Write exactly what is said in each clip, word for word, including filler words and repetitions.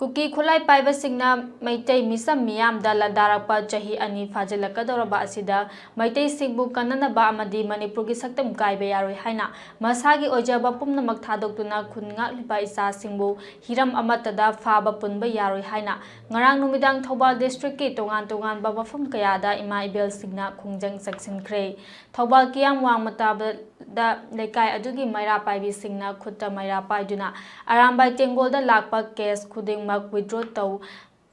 ꯀꯨꯀꯤ ꯈꯨꯠꯂꯥꯏ ꯄꯥꯏꯕꯁꯤꯡꯅ ꯃꯩꯇꯩ ꯃꯤꯆꯝ ꯃꯤꯌꯥꯝꯗ ꯂꯥꯟꯗꯥꯔꯛꯄ ꯆꯍꯤ ꯑꯅꯤ ꯐꯥꯖꯤꯜꯂꯛꯀꯗꯧꯔꯕ ꯑꯁꯤꯗ ꯃꯩꯇꯩꯁꯤꯡꯕꯨ ꯀꯟꯅꯅꯕ ꯑꯃꯗꯤ ꯃꯅꯤꯄꯨꯔꯒꯤ ꯁꯛꯇꯝ ꯀꯥꯏꯕ ꯌꯥꯔꯣꯏ ꯍꯥꯏꯅ ꯃꯁꯥꯒꯤ ꯑꯣꯏꯖꯕ ꯄꯨꯝꯅꯃꯛ ꯊꯥꯗꯣꯛꯇꯨꯅ ꯈꯨꯟ ꯉꯥꯛꯂꯤꯕ ꯏꯆꯥꯁꯤꯡꯕꯨ ꯍꯤꯔꯝ ꯑꯃꯠꯇꯗ ꯐꯥꯕ ꯄꯨꯟꯕ ꯌꯥꯔꯣꯏ ꯍꯥꯏꯅ ꯉꯔꯥꯡ ꯅꯨꯃꯤꯗꯥꯡ ꯊꯧꯕꯥꯜ district ꯀꯤ ꯇꯣꯉꯥꯟ ꯇꯣꯉꯥꯟꯕ ꯃꯐꯝ ꯀꯌꯥꯗ ꯏꯃꯥ ꯏꯕꯦꯜꯁꯤꯡꯅ ꯈꯣꯡꯖꯪ ꯆꯪꯁꯤꯟꯈ꯭ꯔꯦ꯫ ꯊꯧꯕꯥꯜ ꯀꯤꯌꯥꯝ ꯋꯥꯡꯃ ꯇꯥꯕꯗ ꯂꯩꯀꯥꯏ ꯑꯗꯨꯒꯤ ꯃꯩꯔꯥ ꯄꯥꯏꯕꯤꯁꯤꯡꯅ ꯈꯨꯠꯇ ꯃꯩꯔꯥ ꯄꯥꯏꯗꯨꯅ ꯑꯔꯥꯝꯕꯥꯏ ꯇꯦꯡꯒꯣꯜꯗ ꯂꯥꯛꯄ case ꯈꯨꯗꯤꯡꯃꯛ withdraw ꯇꯧ,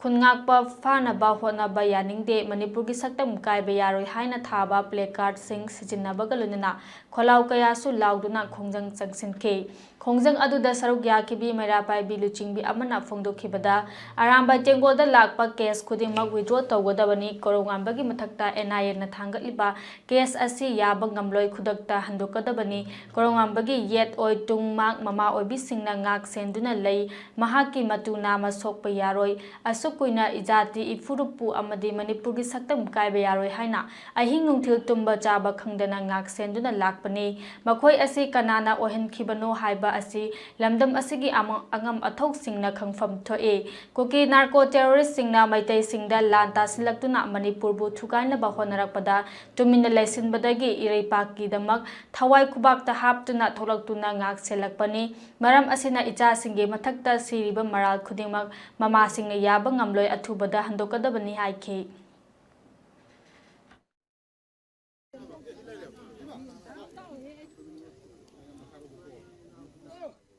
ꯈꯨꯟꯉꯥꯛꯄ ꯐꯥꯅꯕ ꯍꯣꯠꯅꯕ ꯌꯥꯅꯤꯡꯗꯦ, ꯃꯅꯤꯄꯨꯔꯒꯤ ꯁꯛꯇꯝ ꯀꯥꯏꯕ ꯌꯥꯔꯣꯏ ꯍꯥꯏꯅ ꯊꯥꯕ placard ꯁꯤꯡ ꯁꯤꯖꯤꯟꯅꯕꯒ ꯂꯣꯏꯅꯅ ꯈꯣꯜꯂꯥꯎ ꯀꯌꯥꯁꯨ ꯂꯥꯎꯗꯨꯅ ꯈꯣꯡꯖꯪ ꯆꯪꯁꯤꯟꯈꯤ꯫ ꯈꯣꯡꯖꯪ ꯑꯗꯨꯗ ꯁꯔꯨꯛ ꯌꯥꯈꯤꯕꯤ ꯃꯩꯔꯥ ꯄꯥꯏꯕꯤ ꯂꯨꯆꯤꯡꯕꯤ ꯑꯃꯅ ꯐꯣꯡꯗꯣꯛꯈꯤꯕꯗ, ꯑꯔꯥꯝꯕꯥꯏ ꯇꯦꯡꯒꯣꯜꯗ ꯂꯥꯛꯄ case ꯈꯨꯗꯤꯡꯃꯛ withdraw ꯇꯧꯒꯗꯕꯅꯤ, ꯀꯣꯔꯧꯉꯥꯟꯕꯒꯤ ꯃꯊꯛꯇ NIA ꯅ ꯊꯥꯡꯒꯠꯂꯤꯕ case ꯑꯁꯤ ꯌꯥꯕ ꯉꯝꯂꯣꯏ, ꯈꯨꯗꯛꯇ ꯍꯟꯗꯣꯛꯀꯗꯕꯅꯤ, ꯀꯣꯔꯧꯉꯥꯟꯕꯒꯤ ꯌꯦꯠ ꯑꯣꯏ ꯇꯨꯡ ꯃꯥꯡ ꯃꯃꯥ ꯑꯣꯏꯕꯤꯁꯤꯡꯅ ꯉꯥꯛ ꯁꯦꯟꯗꯨꯅ ꯂꯩ, ꯃꯍꯥꯛꯀꯤ ꯃꯇꯨ ꯅꯥꯝꯃ ꯁꯣꯛꯄ ꯌꯥꯔꯣꯏ, ꯑꯁꯨꯛ ꯀꯨꯏꯅ ꯏꯖꯥꯇꯤ ꯏꯐꯨꯔꯨꯞꯄꯨ ꯑꯃꯗꯤ ꯃꯅꯤꯄꯨꯔꯒꯤ ꯁꯛꯇꯝ ꯀꯥꯏꯕ ꯌꯥꯔꯣꯏ ꯍꯥꯏꯅ ꯑꯍꯤꯡ ꯅꯨꯡꯊꯤꯜ ꯇꯨꯝꯕ ꯆꯥꯕ ꯈꯪꯗꯅ ꯉꯥꯛ ꯁꯦꯟꯗꯨꯅ ꯂꯥꯛꯄꯅꯤ꯫ ꯃꯈꯣꯏ ꯑꯁꯤ ꯀꯅꯥꯅ ꯑꯣꯏꯍꯟꯈꯤꯕꯅꯣ ꯍꯥꯏꯕ ꯑꯁꯤ ꯂꯝꯗꯝ ꯑꯁꯤꯒꯤ ꯑꯃ-, ꯑꯉꯝ ꯑꯊꯧꯁꯤꯡꯅ ꯈꯪꯐꯝ ꯊꯣꯛꯏ꯫ ꯀꯨꯀꯤ narco terrorist ꯁꯤꯡꯅ ꯃꯩꯇꯩꯁꯤꯡꯗ ꯂꯥꯟ ꯇꯥꯁꯤꯜꯂꯛꯇꯨꯅ ꯃꯅꯤꯄꯨꯔꯕꯨ ꯊꯨꯒꯥꯏꯅꯕ ꯍꯣꯠꯅꯔꯛꯄꯗ ꯇꯨꯃꯤꯟꯅ ꯂꯩꯁꯤꯟꯕꯗꯒꯤ ꯏꯔꯩꯄꯥꯛꯀꯤꯗꯃꯛ ꯊꯋꯥꯏ ꯈꯨꯕꯥꯛꯇ ꯍꯥꯞꯇꯨꯅ ꯊꯣꯛꯂꯛꯇꯨꯅ ꯉꯥꯛ ꯁꯦꯜꯂꯛꯄꯅꯤ꯫ ꯃꯔꯝ ꯑꯁꯤꯅ ꯏꯆꯥꯁꯤꯡꯒꯤ ꯃꯊꯛꯇ ꯁꯤꯔꯤꯕ ꯃꯔꯥꯜ ꯈꯨꯗꯤꯡꯃꯛ ꯃꯃꯥꯁꯤꯡꯅ ꯌꯥꯕ ꯉꯝꯂꯣꯏ, ꯑꯊꯨꯕꯗ ꯍꯟꯗꯣꯛꯀꯗꯕꯅꯤ ꯍꯥꯏꯈꯤ꯫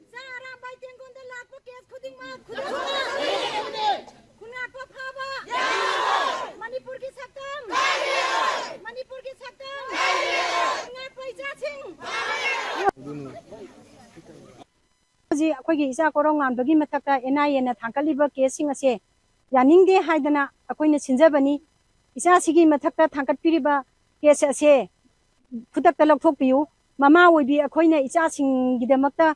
ꯏꯆꯥ ꯑꯔꯥꯝꯕꯥꯏ ꯇꯦꯡꯒꯣꯟꯗ ꯂꯥꯛꯄ case ꯈꯨꯗꯤꯡꯃꯛ ꯈꯨꯗꯛꯇ ꯈꯨꯟꯉꯥꯛꯄ ꯐꯥꯕ, ꯃꯅꯤꯄꯨꯔꯒꯤ ꯁꯛꯇꯝ, ꯃꯅꯤꯄꯨꯔꯒꯤ ꯁꯛꯇꯝ, ꯈꯨꯟꯉꯥꯛꯄ ꯏꯆꯥꯁꯤꯡ꯫ ꯍꯧꯖꯤꯛ ꯑꯩꯈꯣꯏꯒꯤ ꯏꯆꯥ ꯀꯣꯔꯧꯉꯥꯟꯕꯒꯤ ꯃꯊꯛꯇ NIA ꯅ ꯊꯥꯡꯒꯠꯂꯤꯕ case ꯁꯤꯡ ꯑꯁꯦ ꯌꯥꯅꯤꯡꯗꯦ ꯍꯥꯏꯗꯅ ꯑꯩꯈꯣꯏꯅ ꯁꯤꯟꯖꯕꯅꯤ꯫ ꯏꯆꯥꯁꯤꯒꯤ ꯃꯊꯛꯇ ꯊꯥꯡꯒꯠꯄꯤꯔꯤꯕ case ꯑꯁꯦ ꯈꯨꯗꯛꯇ ꯂꯧꯊꯣꯛꯄꯤꯌꯨ꯫ ꯃꯃꯥ ꯑꯣꯏꯕꯤ ꯑꯩꯈꯣꯏꯅ ꯏꯆꯥꯁꯤꯡꯒꯤꯗꯃꯛꯇ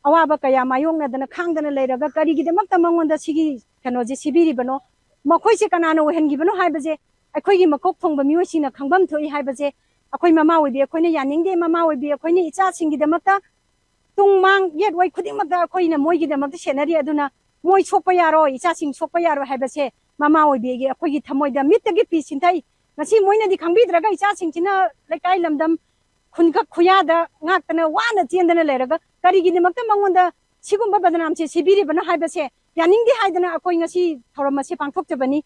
ꯑꯋꯥꯕ ꯀꯌꯥ ꯃꯥꯌꯣꯛꯅꯗꯅ ꯈꯥꯡꯗꯅ ꯂꯩꯔꯒ ꯀꯔꯤꯒꯤꯗꯃꯛꯇ ꯃꯉꯣꯟꯗ ꯁꯤꯒꯤ ꯀꯩꯅꯣꯁꯦ ꯁꯤꯕꯤꯔꯤꯕꯅꯣ? ꯃꯈꯣꯏꯁꯦ ꯀꯅꯥꯅ ꯑꯣꯏꯍꯟꯈꯤꯕꯅꯣ ꯍꯥꯏꯕꯁꯦ ꯑꯩꯈꯣꯏꯒꯤ ꯃꯀꯣꯛ ꯊꯣꯡꯕ ꯃꯤꯑꯣꯏꯁꯤꯡꯅ ꯈꯪꯐꯝ ꯊꯣꯛꯏ ꯍꯥꯏꯕꯁꯦ ꯑꯩꯈꯣꯏ ꯃꯃꯥ ꯑꯣꯏꯕꯤ ꯑꯩꯈꯣꯏꯅ ꯌꯥꯅꯤꯡꯗꯦ꯫ ꯃꯃꯥ ꯑꯣꯏꯕꯤ ꯑꯩꯈꯣꯏꯅ ꯏꯆꯥꯁꯤꯡꯒꯤꯗꯃꯛꯇ ꯇꯨꯡ ꯃꯥꯡ ꯌꯦꯠ ꯑꯣꯏ ꯈꯨꯗꯤꯡꯃꯛꯇ ꯑꯩꯈꯣꯏꯅ ꯃꯣꯏꯒꯤꯗꯃꯛꯇ ꯁꯦꯟꯅꯔꯤ꯫ ꯑꯗꯨꯅ ꯃꯣꯏ ꯁꯣꯛꯄ ꯌꯥꯔꯣꯏ, ꯏꯆꯥꯁꯤꯡ ꯁꯣꯛꯄ ꯌꯥꯔꯣꯏ ꯍꯥꯏꯕꯁꯦ ꯃꯃꯥ ꯑꯣꯏꯕꯤꯒꯤ ꯑꯩꯈꯣꯏꯒꯤ ꯊꯃꯣꯏꯗ ꯃꯤꯠꯇꯒꯤ ꯄꯤ ꯁꯤꯟꯊꯩ꯫ ꯉꯁꯤ ꯃꯣꯏꯅꯗꯤ ꯈꯪꯕꯤꯗ꯭ꯔꯒ ꯏꯆꯥꯁꯤꯡꯁꯤꯅ ꯂꯩꯀꯥꯏ ꯂꯝꯗꯝ ꯈꯨꯟꯒ ꯈꯨꯌꯥꯗ ꯉꯥꯛꯇꯅ ꯋꯥꯅ ꯆꯦꯟꯗꯅ ꯂꯩꯔꯒ ꯀꯔꯤꯒꯤꯗꯃꯛꯇ ꯃꯉꯣꯟꯗ ꯁꯤꯒꯨꯝꯕ ꯕꯗꯅꯥꯝꯁꯦ ꯁꯤꯕꯤꯔꯤꯕꯅꯣ ꯍꯥꯏꯕꯁꯦ ꯌꯥꯅꯤꯡꯗꯦ ꯍꯥꯏꯗꯅ ꯑꯩꯈꯣꯏ ꯉꯁꯤ ꯊꯧꯔꯝ ꯑꯁꯤ ꯄꯥꯡꯊꯣꯛꯆꯕꯅꯤ꯫